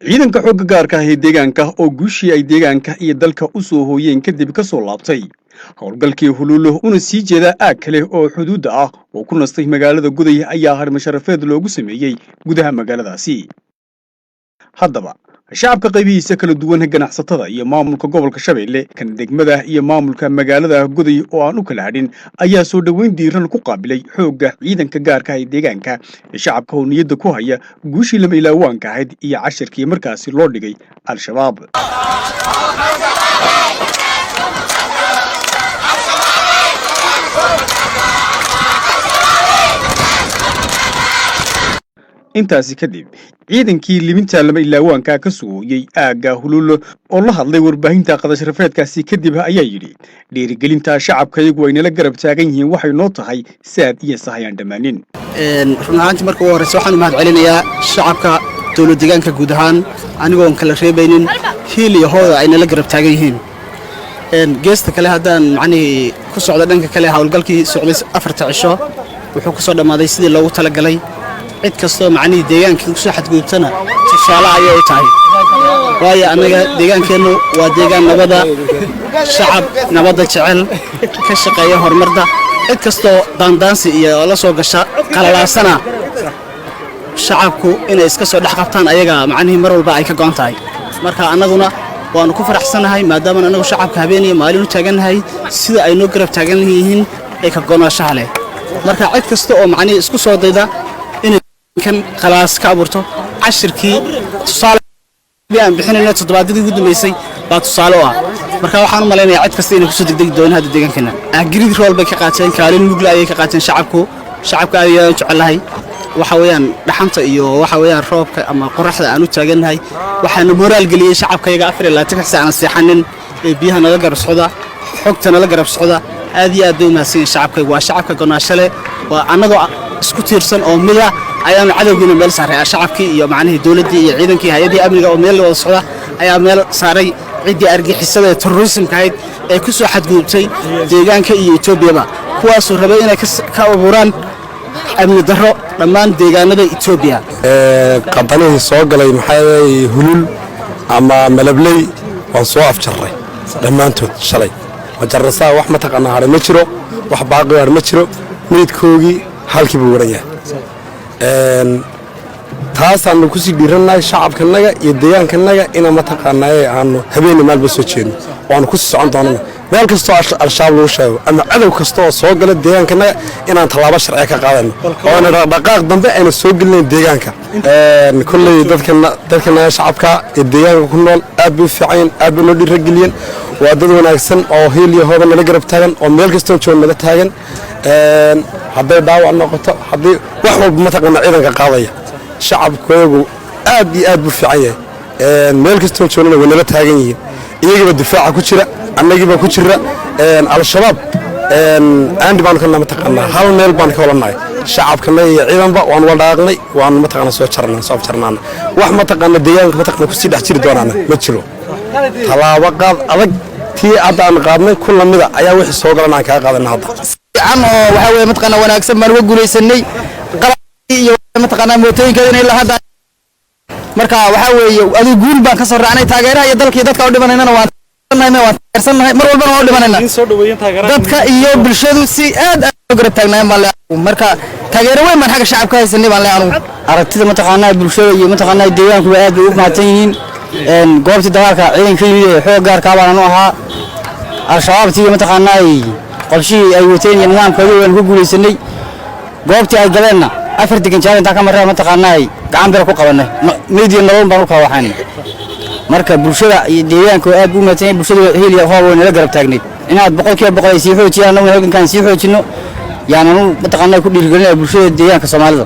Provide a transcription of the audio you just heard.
Ciidanka xoogga gaarka ah ee deegaanka oo guushii ay deegaanka iyo dalka u soo hooyeen kadib ka soo laabtay howlgalkii Huluulo, una sii jeedaa aag kale oo xuduudda ah oo ku nastay magaalada Goday, ayaa harmasharafeed loogu sameeyey gudaha magaaladaasi. Haddaba shacabka qaybihiisa kala duwan, ganacsatada iyo maamulka gobolka Shabeelle, kan degmada iyo maamulka magaalada Goday oo aan u kala hadhin, ayaa soo dhoweyn diiran ku qaabilay xoogga ciidanka gaarka ah ee deegaanka ee shacabka oo niyadda ku haya guushii lama ilaawaanka ahayd iyo cashirkii markaasi loo dhigay Al-Shabaab. Intaasi kadib, ciidankii libinta lama ilaawaanka ka sugooyey aagga Huluulo oo la hadlay warbaahinta qadasharafeedkaasi kadib ayaa yidhi: "Dhiirigelinta shacabka iyagu ay nala garab taagan yihiin waxay noo tahay saad iyo sahayaan dhammaanin." Run ahaantii, marka ugu horreysa waxaan u mahad celinayaa shacabka dowlad deegaanka guud ahaan, anigoon kala reebaynin, hiil iyo hooda ay nala garab taagan yihiin. Geesta kale, haddaan macnihii ku socdo dhanka kale, howlgalkii socday 4ta cisho wuxuu ku soo dhammaaday sidii loogu talagalay. Cid kastoo macnihii deegaankii kusoo xadgudubtana tusaale ayay u tahay, waayo annaga deegaankeennu waa deegaan nabada, shacab nabadda jecel, ka shaqeeya horumarda. Cid kastoo daandaansi iyo la soo gasha qalalaasana, shacabku inay iska soo dhex qabtaan ayaga macnihii mar walba ay ka go'an tahay. Marka annaguna waannu ku faraxsannahay, maadaama annagu shacabka habeen iyo maalin u taagannahay sida ay noo garab taagan yihiin ee ka go'naanshaha leh. Marka cid kasta oo macnihii isku soo dayda inay kan khalaas ka abuurto, cashirkii tusaale aan bixinayno toddobaadyadii ugu dambeysay baa tusaale u ah. Marka waxaan u malaynayaa cid kasta inay kusoo degdegi doonin hadda deegaankeena. Great role bay ka qaateen, kaalin mugla ayay ka qaateen shacabku. Shacabka aad ayaan jecelahay. Waxa weeyaan dhaxanta iyo waxa weeyaan roobka ama qoraxda aan u taagannahay waxaana moraal geliyey shacabkayaga 24ka saac aan seexanin ee biyaha nala garab socda, xogta nala garab socda. Aad iyo aad bay u mahadsan yihiin shacabkayga. Waa shacabka gonaasho leh. Waa annagoo isku tiirsan oo mida ayaanu cadowgiina meel saaray. Shacabkii iyo macnihii dowladdii iyo ciidankii, hay-adii amniga oo meel wada socda ayaa meel saaray ciddii argixisada ee terrorismka ahayd ee ku soo xadgudubtay deegaanka iyo Etoobiyaba, kuwaasoo rabay inay ka abuuraan amni darro dhammaan deegaanada Etoobiya. Qabanihii soo galay, maxaa, Hulul ama Malabley, waan soo afjarray dhammaantood shalay. Majarasaa wax mataqaanaa hadhay ma jiro, wax baaqi har ma jiro. Meydkoogii halkii buu waran yahay. Taasaanu kusii dhiirannahay shacabkanaga iyo deegaankanaga ina mataqaanaaye aanu habeenna maalba soo jeedno oo aanu kusii socon doonana meel kastoo Al-Shabaab lagu sheego ama cadow kasta oo soo gala deegaankanaga inaan tallaabo sharciya ka qaadayno, oona dhaqdhaqaaq dambe ayna soo gelinayn deegaanka. Kolley dadkana shacabka iyo deegaanka ku nool aad bay u fiicanyiin, aad bay noo dhiirageliyeen. Waa dad wanaagsan oo hiil iyo hooba nala garab taagan oo meel kastoon joogo nala taagan. Hadday dhaawac noqoto, haddii wax walba mataqaana ciidanka qaadaya, shacabkoogu aad iyo aad buu fiican yahay. Meel kastoon joognana way nala taagan yihiin. Iyagiiba difaaca ku jira, annagiiba ku jira. Al-Shabaab aandi baanu kana mataqaanaa, hal meel baanu ka walannahay shacabkana iyo ciidanba. Waanu wala dhaaqnay, waanu mataqaana soo jarnaa, soo afjarnaana. Wax mataqaana deegaanka mataqaana kusii dhex jiri doonaana ma jiro. Tallaabo qaad adag tii hadda aan qaadnay ku lamida ayaa wixii soo galan aan kaga qaadana hadda. Fiican oo waxaa weeye mataqaanaa wanaagsan baan uga guulaysanay qalabkii iyo mataqaanaa mootooyinkeeda inay la hadda. Marka waxaa weeye adigu guul baan ka soo raacnay. Taageeraha iyo dalka iyo dadka u dhimanaynana waan waan taageersannahay, mar walbana waan u dhimanayna. Dadka iyo bulshadu si aad aad u garab taagnaayeen baan leeyahay. Marka taageero weyn baan xagga shacabka haysanay baan leeyahay anugu. Aragtida mataqaanaa bulshada iyo mataqaanaa deegaankuba aad bay u mahadsan yihiin. Goobtii dagaalka ciidanka yimid ee xoog gaarkaa baan anu ahaa. Al-Shabaabtii mataqaanaa qorshihii ay wateen iyo nidaamkoodii waan ku guulaysanay. Goobtii ay galeenna afar degan jaal intaan ka marraa mataqaanaa gacan bira ku qabanay, meyd iyo nolol baan u kala waxaynay. Marka bulshada iyo deegaanka aad buu u mahadsan yahay. Bulshada heel iyo hoob way nala garab taagnayd. Inaad 100% ay sii xoojiyaan, annaguna halgankaan sii xoojinno yaan anu mataqaanaa ku dhiirigelinaya bulshada deegaanka Soomaalida.